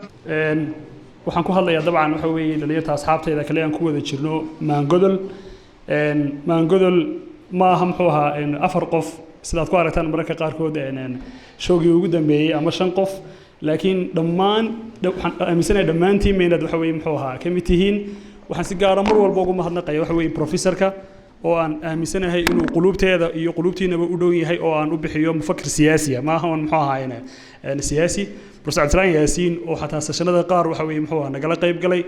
Waxaan ku hadlayaa dabcan waxa weeye dhalinyarta asxaabtayda kale aan ku wada jirno Maangodol. Maangodol ma aha, muxuu ahaa, afar qof sidaad ku aragtaan mararka qaarkood showgii ugu dambeeyey ama shan qof, laakiin dhammaan waxaan aaminsanahay dhammaantiin inaad waxa weeye, muxuu ahaa, ka mid tihiin. Waxaan si gaara mar walba ugu mahadnaqaya waxa weeye professorka, oo aan aaminsanahay inuu quluubteeda iyo quluubtiinaba u dhow yahay, oo aan u bixiyo mufakir siyaasiya, ma aha un, muxuu ahaa, siyaasi, Professor Cabdisalaan Yaasiin, oo xataa sessionada qaar waxa weeye, muxuu ahaa, nagala qayb galay,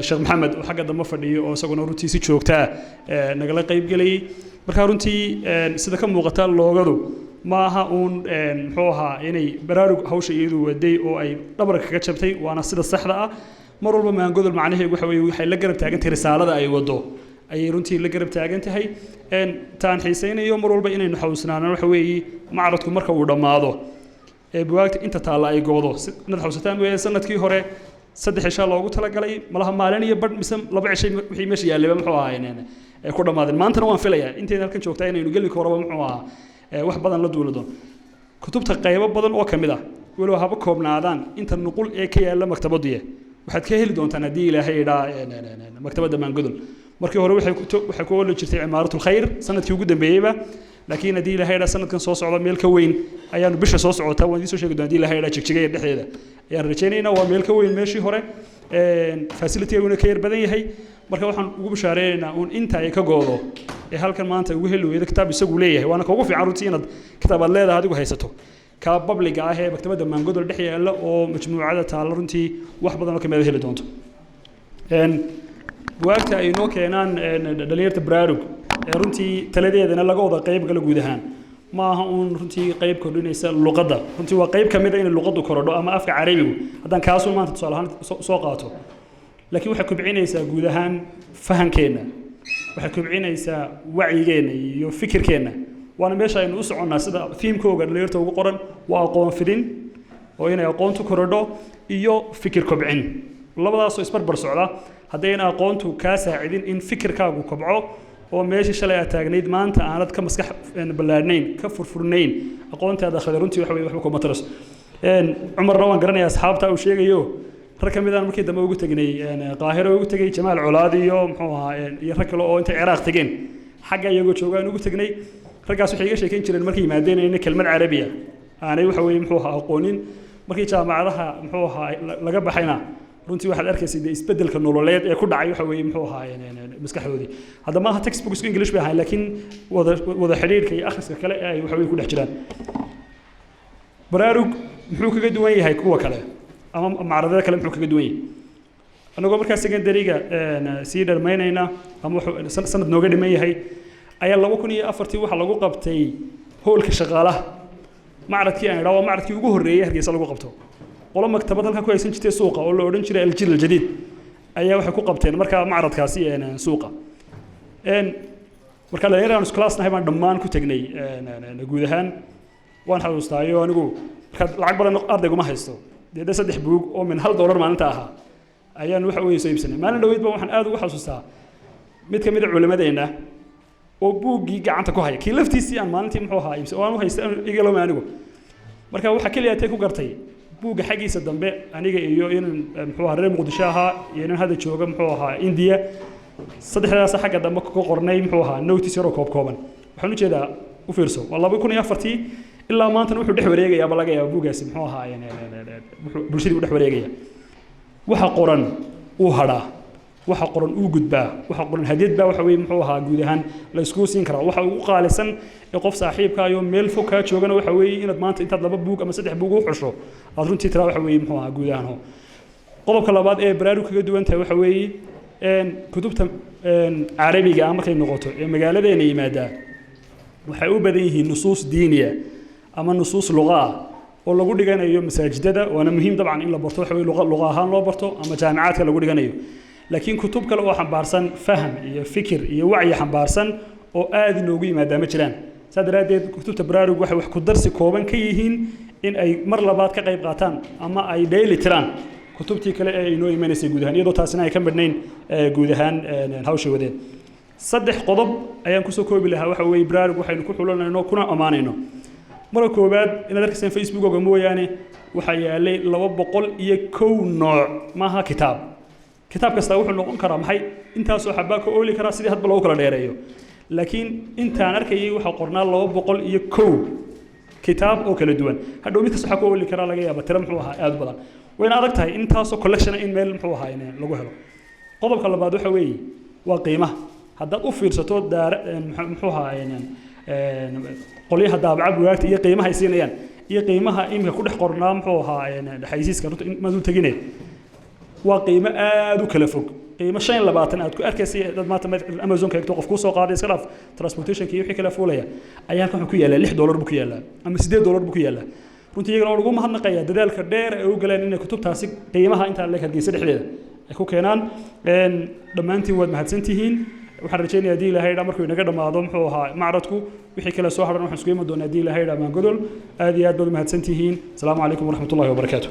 Sheekh Maxamed oo xagga dambe fadhiyo oo isaguna runtii si joogtaa nagala qayb galayay. Marka runtii sida ka muuqata loogadu ma aha uun, muxuu ahaa, inay Baraarug hawsha iyadu waday oo ay dhabarka kaga jabtay, waana sida saxda ah. Mar walba Maangodol macnaheedu waxa weeye waxay la garab taagan tahay risaalada ay wado ayay runtii la garab taagan tahay. Taan xiisaynayo mar walba inaynu xawsnaanaan waxa weeye macradku marka uu dhammaado ee buwaagta inta taalla ay goodo, inaad xawsataan weeye. Sanadkii hore 3 cishaa loogu talagalay, malaha maalin iyo badh mise 2 cishay wixii meesha yaallayba, muxuu ahaa, ay ku dhammaadeen. Maantana waan filayaa intayna halkan joogtaa inaynu gelinka horeba, muxuu ahaa, wax badan la duuli doono kutubta qaybo badan oo ka mid ah, walow haba koobnaadaan inta nuqul ee ka yaalla maktabadiya. Waxaad ka heli doontaan haddii Ilaahay idhaa maktabadda Maangodol. Markii hore waxay ku ooli jirtay Cimaaratul Khayr sanadkii ugu dambeeyeyba, laakiin haddii Ilaahay idhaa sanadkan soo socda meel ka weyn ayaanu bisha soo socota waan idiin soo sheegi doonaa. Haddii Ilaahay idhaa Jigjigaya dhexdeeda ayaan rajaynaynaa. Waa meel ka weyn meeshii hore, facilityguna ka yar badan yahay. Marka waxaan ugu bishaareynaa uun inta ay ka goodo ee halkan maanta ugu heli weydo kitaab isagu leeyahay, waana ka ugu fiican runtii inaad kitaab aad leedahay adigu haysato, kaa publicga ah ee maktabadda Maangodol dhex yaalla oo majmuucada taalla, runtii wax badan oo kamid heli doonto. Buwaagta ay inoo keenaan dhalinyarta Baraarug ee runtii taladeedana laga wada qayb galo guud ahaan ma aha uun runtii qayb kordhinaysa luqadda. Runtii waa qayb ka mid a inay luqaddu korodho ama afka Carabigu, haddaan kaasun maanta tusaale ahaan soo qaato, laakiin waxay kobcinaysaa guud ahaan fahankeenna, waxay kobcinaysaa wacyigeenna iyo fikirkeenna, waana meesha aynu u soconnaa. Sida themekooga dhalinyarta ugu qoran waa aqoon fidin, oo inay aqoontu korodho iyo fikir kobcin, labadaasoo isbarbar socda. Haddayna aqoontu kaa saacidin in fikirkaagu kobco oo meeshii shalay aad taagnayd maanta aanad ka maskax ballaadhnayn, ka furfurnayn, aqoontaada akhriday runtii waxa weye waxba kuma taraso. Cumarna waan garanayaa, asxaabta uu sheegayo rag ka mid aan markii dambe ugu tegnay Qaahiro ugu tegay, Jamaal Colaad iyo, muxuu ahaa, iyo rag kale oo intay Ciraaq tegeen xagga iyagoo joogaan ugu tegnay. Raggaas waxay iga sheekeyn jireen markay yimaadeen inay kelmad Carabiya aanay, waxa weeye, muxuu ahaa, aqoonin. Markii jaamacadaha, muxuu ahaa, laga baxayna runtii waxaad arkaysay dee isbeddelka nololeed ee ku dhacay, waxa weeye, muxuu ahaa, maskaxdoodii. Hadda maaha textbooks English bay ahayn, laakiin wada xidhiidhka iyo akhriska kale ee ay, waxa weye, ku dhex jiraan. Baraarug muxuu kaga duwan yahay kuwa kale ama macradada kale? Muxuu kaga duwan yahay? Anagoo markaa secondaryga sii dhammaynayna ama wuxuu sanad nooga dhiman yahay ayaa 2004-tii waxaa lagu qabtay hoolka shaqaalaha macradkii aan idhaa waa macradkii ugu horreeyey Hargeysa lagu qabto. Qolo maktabad halkan ku haysan jirtay suuqa oo la odhan jiray Aljiil Aljadiid ayaa waxay ku qabteen markaa macradkaasi suuqa. Marka dhalinyar aan isku class nahay baan dhammaan ku tegnay guud ahaan. Waan xasuustaayo anigu markaad lacag badan ardayguma haysto dee saddex buug oo min $1 maalinta ahaa ayaan waxa weeye soo iibsanay. Maalin dhaweyd ba waxaan aad ugu xasuustaa mid ka mid a culimadeenna oo buuggii gacanta ku haya, kii laftiisii aan maalintii, muxuu ahaa, iibsay oo aan u haysta igaloma anigu. Marka waxaa keliya tee ku gartay buugga xaggiisa dambe aniga iyo in, muxuu ahaa, reer Muqdisho ahaa iyo nin hadda jooga, muxuu ahaa, India, saddexdaas xagga dambe ku qornay, muxuu ahaa, notice yaroo koob kooban. Waxaan ujeedaa, u fiirso, waa 2004-tii, ilaa maantana wuxuu dhex wareegayaaba laga yaaba buuggaasi, muxuu ahaa, wuxuu bulshadii u dhex wareegaya. Waxa qoran uu hadhaa, waxa qoran uu gudbaa, waxa qoran hadiyad baa, waxa weeye, muxuu ahaa, guud ahaan la iskugu siin karaa. Waxa ugu qaalisan ee qof saaxiibkaayo meel fog kaa joogana waxa weeye inaad maanta intaad laba buug ama saddex buug u xusho aad runtii tiraa, waxa weeye, muxuu ahaa, guud ahaan. Qodobka labaad ee Baraarug kaga duwan tahay waxa weeye kutubta Carabiga ah markay noqoto ee magaaladeena yimaadaa waxay u badan yihiin nusuus diiniya ama nusuus luqa ah oo lagu dhiganayo masaajidada, waana muhiim dabcan in la barto, waxa weye, luqa luqa ahaan loo barto ama jaamicaadka lagu dhiganayo. Laakiin kutub kale oo xambaarsan faham iyo fikir iyo wacyi xambaarsan oo aad inoogu yimaadaa ma jiraan. Saa daraaddeed kutubta Baraarug waxay wax ku darsi kooban ka yihiin in ay mar labaad ka qayb qaataan ama ay dheeli tiraan kutubtii kale ee inoo imanaysay guud ahaan, iyadoo taasina ay ka midhnayn guud ahaan hawsha wadeen. Saddex qodob ayaan kusoo koobi lahaa. Waxa weeye Baraarug waxaynu ku xulanayno kuna ammaanayno. Marka koowaad, inaad arkaysaan Facebookoga mooyaane, waxaa yaalay 201 nooc. Maaha kitaab, kitaab kasta wuxuu noqon karaa maxay intaasoo xabaa ka ooli karaa, sidii hadba loogu kala dheereeyo, laakiin intaan arkayay waxaa qornaa 201 kitaab oo kala duwan. Hadhow mid kasta waxaa ka ooli karaa laga yaaba tiro muxuu ahaa aad u badan. Wayna adag tahay intaasoo collection in meel muxuu ahaa in lagu helo. Qodobka labaad waxa weeye waa qiimaha. Haddaad u fiirsato daara muxuu ahaa qolyaha daabaca bugaagta iyo qiimaha ay siinayaan iyo qiimaha iminka ku dhex qornaa muxuu ahaa xayisiiska, runta maad u tegine, waa qiimo aad u kala fog. Qiimo 25 aad ku arkaysay dad maanta Amazon ka eegto, qof kuu soo qaaday, iska dhaaf transportationka iyo wixii kala fuulaya, ayaa halkan wuxuu ku yaallaa $6 buu ku yaallaa ama $8 buu ku yaallaa. Runtii iyagana waan ugu mahadnaqayaa dadaalka dheer ay u galeen inay kutubtaasi qiimaha intaa leeg Hargeysa dhexdeeda ay ku keenaan. Dhammaantiin waad mahadsantihiin. Waxaan rajeynaya haddii Ilaahay dhaa markuu inaga dhammaado muxuu ahaa macradku, wixii kale soo hadhan waxaan isku iman doonaa haddii Ilaahay dhaa Maangodol. Aad iyo aad baad u mahadsantihiin. Asalaamu calaykum waraxmatullahi wabarakaatu.